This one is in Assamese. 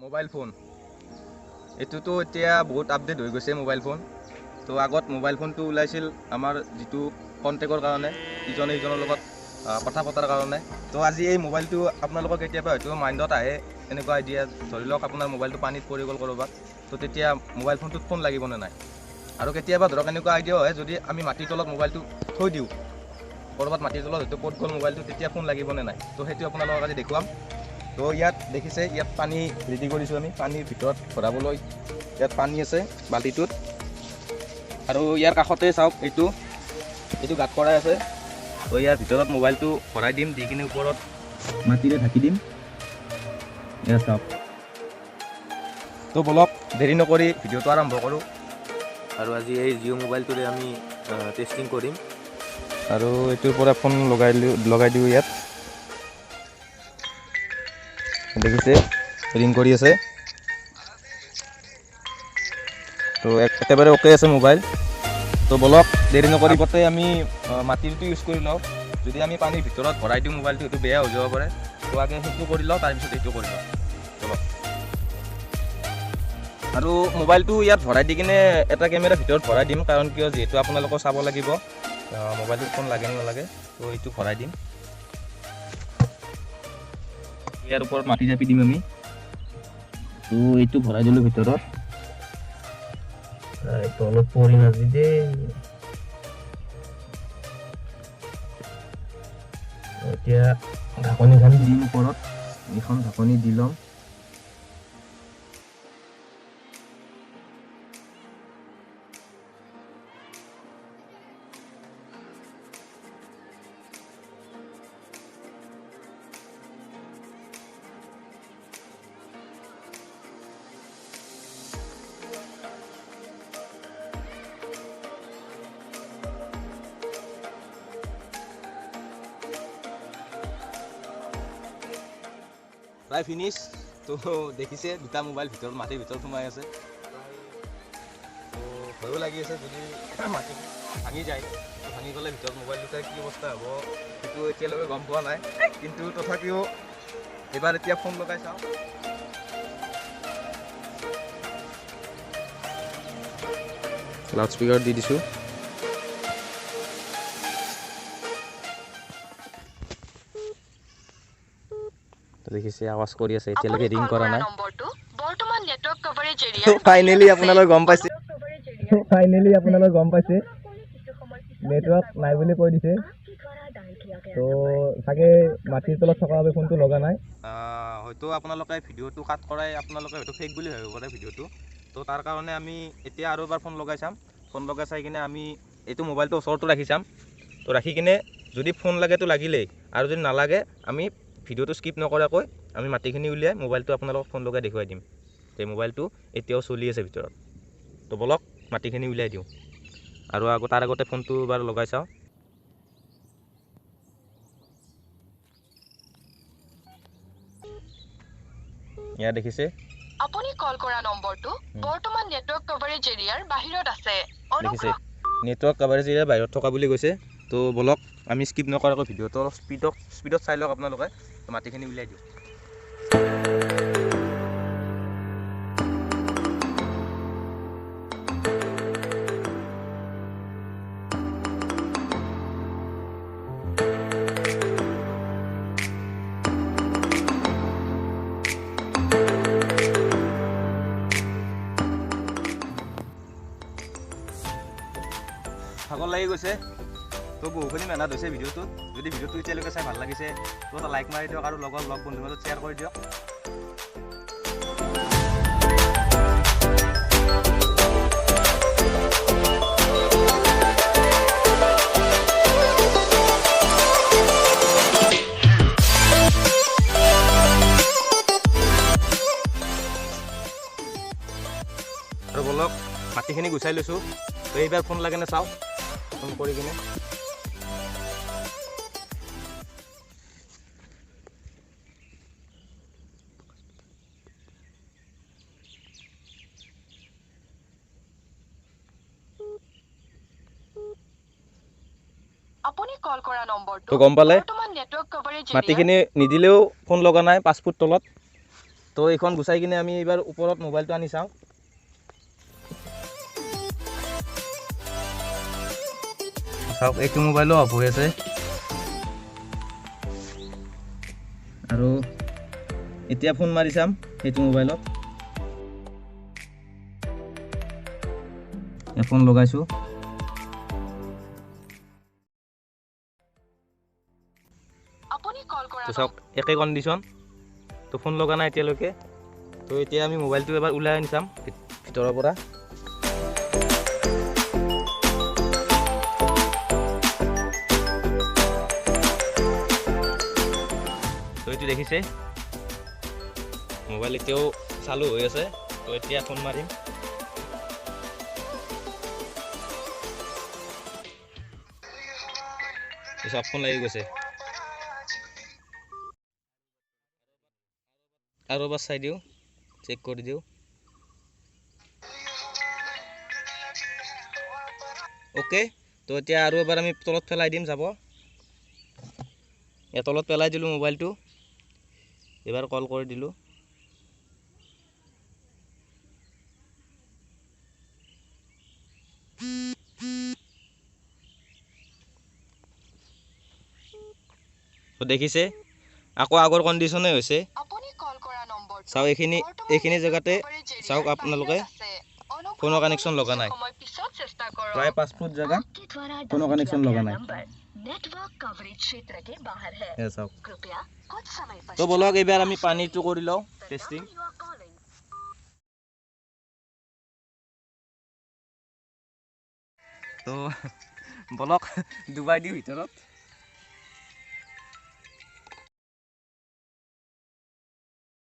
মোবাইল ফোন এইটোতো এতিয়া বহুত আপডেট হৈ গৈছে মোবাইল ফোন। তো আগত মোবাইল ফোনটো ওলাইছিল আমাৰ যিটো কণ্টেক্টৰ কাৰণে, ইজনে ইজনৰ লগত কথা পতাৰ কাৰণে। তো আজি এই মোবাইলটো আপোনালোকৰ কেতিয়াবা হয়তো মাইণ্ডত আহে এনেকুৱা আইডিয়া, ধৰি লওক আপোনাৰ মোবাইলটো পানীত পৰি গ'ল ক'ৰবাত, তো তেতিয়া মোবাইল ফোনটোত ফোন লাগিবনে নাই। আৰু কেতিয়াবা ধৰক এনেকুৱা আইডিয়াও আহে, যদি আমি মাটিৰ তলত মোবাইলটো থৈ দিওঁ ক'ৰবাত মাটিৰ তলত হয়তো ক'ত গ'ল মোবাইলটো, তেতিয়া ফোন লাগিবনে নাই। তো সেইটো আপোনালোকক আজি দেখুৱাম। তো ইয়াত দেখিছে, ইয়াত পানী ৰেডি কৰিছোঁ আমি, পানীৰ ভিতৰত ভৰাবলৈ ইয়াত পানী আছে বাল্টিটোত। আৰু ইয়াৰ কাষতে চাওক এইটো এইটো গাঁত কৰাই আছে। তো ইয়াৰ ভিতৰত মোবাইলটো ভৰাই দিম, দি কিনে ওপৰত মাটিৰে ঢাকি দিম। ইয়াত চাওক। তো বলক দেৰি নকৰি ভিডিঅ'টো আৰম্ভ কৰোঁ। আৰু আজি এই জিঅ' মোবাইলটোৰে আমি টেষ্টিং কৰিম। আৰু এইটোৰ পৰা ফোন লগাই দিওঁ। ইয়াত দেখিছে ৰিং কৰি আছে। তো একেবাৰে অ'কে আছে মোবাইল। তো বলক দেৰি নকৰি গোটেই আমি মাটিটো ইউজ কৰি লওঁ। যদি আমি পানীৰ ভিতৰত ভৰাই দিওঁ মোবাইলটো, সেইটো বেয়া হৈ যাব পাৰে। তো আগে সেইটো কৰি লওঁ, তাৰপিছত এইটো কৰি লওঁ। বলক। আৰু মোবাইলটো ইয়াত ভৰাই দি কিনে এটা কেমেৰা ভিতৰত ভৰাই দিম, কাৰণ কিয় যিহেতু আপোনালোকেও চাব লাগিব মোবাইলটোত ফোন লাগে নে নালাগে। তো এইটো ভৰাই দিম, ইয়াৰ ওপৰত মাটি জাপি দিম আমি। তো এইটো ভৰাই দিলোঁ ভিতৰত, তলত পৰি নাযায় দেই। এতিয়া ঢাকনিখন দিম ওপৰত, এইখন ঢাকনি দি ল'ম। প্ৰায় ফিনিছ। তো দেখিছে দুটা মোবাইল ভিতৰত মাটিৰ ভিতৰত সোমাই আছে। তো ভয়ো লাগি আছে, যদি মাটি ভাঙি যায়, ভাঙি গ'লে ভিতৰত মোবাইল দুটাৰ কি অৱস্থা হ'ব সেইটো এতিয়ালৈকে গম পোৱা নাই। কিন্তু তথাপিও এইবাৰ এতিয়া ফোন লগাই চাওঁ। লাউড স্পীকাৰ দি দিছোঁ। দেখিছে আৱাজ কৰি আছে, এতিয়ালৈকে ৰিং কৰা নাই। ফাইনেলি আপোনালোকে গম পাইছে, ফাইনেলি আপোনালোকে গম পাইছে নেটৱৰ্ক নাই বুলি কৈ দিছে। তো চাগে মাটিৰ তলত থকা বাবে ফোনটো লগা নাই। হয়তো আপোনালোকে ভিডিঅ'টো কাট কৰাই আপোনালোকে হয়তো ফেক বুলি ভাবিব পাৰে ভিডিঅ'টো। তো তাৰ কাৰণে আমি এতিয়া আৰু এবাৰ ফোন লগাই চাম। ফোন লগাই চাই কিনে আমি এইটো মোবাইলটো ওচৰতো ৰাখি চাম। তো ৰাখি কিনে যদি ফোন লাগেতো লাগিলেই, আৰু যদি নালাগে আমি ভিডিঅ'টো স্কিপ নকৰাকৈ আমি মাটিখিনি উলিয়াই মোবাইলটো আপোনালোকক ফোন লগাই দেখুৱাই দিম যে মোবাইলটো এতিয়াও চলি আছে ভিতৰত। তো বলক মাটিখিনি উলিয়াই দিওঁ। আৰু আগত তাৰ আগতে ফোনটো এবাৰ লগাই চাওঁ। ইয়াত দেখিছে আপুনি কল কৰা নম্বৰটো বৰ্তমান নেটৱৰ্ক কভাৰেজ এৰিয়াৰ বাহিৰত আছে। দেখিছে নেটৱৰ্ক কভাৰেজ এৰিয়াৰ বাহিৰত থকা বুলি কৈছে। তো বলক আমি স্কিপ নকৰাকৈ ভিডিঅ'টো অলপ স্পীডত চাই লওক আপোনালোকে। তো মাটিখিনি উলিয়াই দিওঁ। ভাগৰ লাগি গৈছে। তো বহুখিনি মেহনত হৈছে ভিডিঅ'টোত। যদি ভিডিঅ'টো এতিয়ালৈকে চাই ভাল লাগিছে তো এটা লাইক মাৰি দিয়ক আৰু লগৰ লগ বন্ধুৰ মাজত শ্বেয়াৰ কৰি দিয়ক। আৰু বলক মাটিখিনি গুচাই লৈছোঁ। তো এইবাৰ ফোন লাগেনে চাওঁ, ফোন কৰি কিনে। আপুনি কল কৰা নম্বৰটো তো গম পালে বৰ্তমান নেটৱৰ্ক কভাৰেজ মাটিখিনি নিদিলেও ফোন লগা নাই 5 ফুট তলত। তো এইখন গুচাই কিনে আমি এইবাৰ ওপৰত মোবাইলটো আনি চাওঁ। চাওক এইটো মোবাইলো অফ হৈ আছে। আৰু এতিয়া ফোন মাৰি চাম সেইটো মোবাইলত। ফোন লগাইছোঁ। তো চাওক একে কণ্ডিশ্যন। তো ফোন লগা নাই এতিয়ালৈকে। তো এতিয়া আমি মোবাইলটো এবাৰ ওলাই আনি চাম ভিতৰৰ পৰা। তো এইটো দেখিছে মোবাইল এতিয়াও চালু হৈ আছে। তো এতিয়া ফোন মাৰিম। চব ফোন লাগি গৈছে। আৰু এবাৰ চাই দিওঁ, চেক কৰি দিওঁ। অ'কে, তো এতিয়া আৰু এবাৰ আমি তলত পেলাই দিম যাব। তলত পেলাই দিলোঁ মোবাইলটো। এবাৰ কল কৰি দিলোঁ। তো দেখিছে আকৌ আগৰ কণ্ডিশ্যনে হৈছে। চাওক এইখিনি জেগাতে চাওক আপোনালোকে ফোনৰ কানেকশ্যন লগা নাই। প্ৰায় 5 ফুট জেগা ফোনৰ কানেকশ্যন লগা নাই। চাওক। তো বলক এইবাৰ আমি পানীটো কৰি লওঁ টেষ্টিং। তো বলক ডুবাই দিওঁ ভিতৰত।